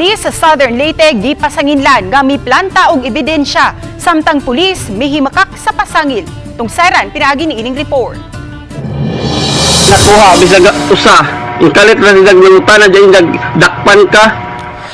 Pulis sa Southern Leyte gipasanginlan nga miplanta og ebidensya samtang pulis mihimakak sa pasangil. Tungsaran pinaagi ni ining report. Nakuha bisag usa. Ikalit ra nila nangutana diyan, dakpan ka.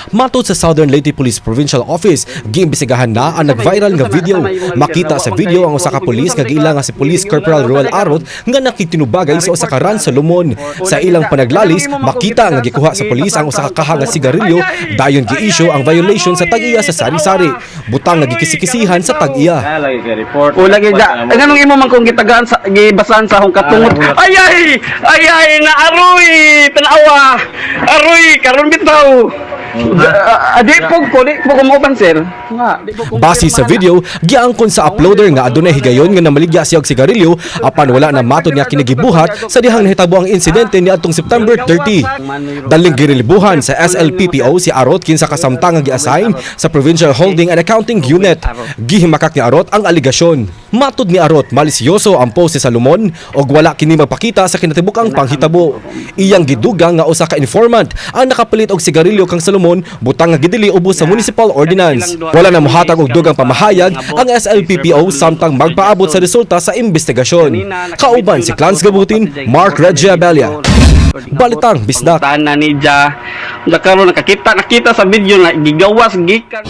Matod sa Southern Leyte Police Provincial Office, giimbestigahan na ang nag-viral nga video. Makita sa video ang usa ka pulis nga giila nga si Police Corporal Ruel Arot nga nakitinubagay sa usa ka Ran Salomon. Sa ilang panaglalis, makita nga gikuha sa pulis ang usa ka kaha nga sigarilyo, dayon gi-issue ang violation sa tag-iya sa sari-sari. Butang nga gikisikisihan sa tag-iya. O lagi da. Ay, nganong imo man kung gitagaan sa gibasahan sa akong katungot. Ay ay ay ay naaroy tanawa. Aroy karon bitaw. Di po ko di po ko mo, sir. Nga, di po ko. Base sa video, giangkon sa uploader nga adunay higayon nga namaligya siya og sigarilyo, apan wala na matod nga kinagibuhat sa dihang nahitabo ang insidente niadtong September 30. Daling girelibuhan sa SLPPO si Arot, kinsa kasamtang nga gi-assign sa Provincial Holding and Accounting Unit. Gihimakak ni Arot ang aligasyon. Matod ni Arot, malisyoso ang post ni Salomon og wala kini magpakita sa kinatibuk-ang panghitabo. Iyang gidugang nga usa ka informant ang nakapalit og sigarilyo kang Salomon, butang nga gidili ubos sa municipal ordinance. Wala na mohatag og dugang pamahayag ang SLPPO samtang magpaabot sa resulta sa investigasyon. Kauban si Clans Gabutin, Mark Regia Abella. Balitang Bisdak. Pangutana ni Ja. Karon nakakita nakita sa video na gigawas gikan.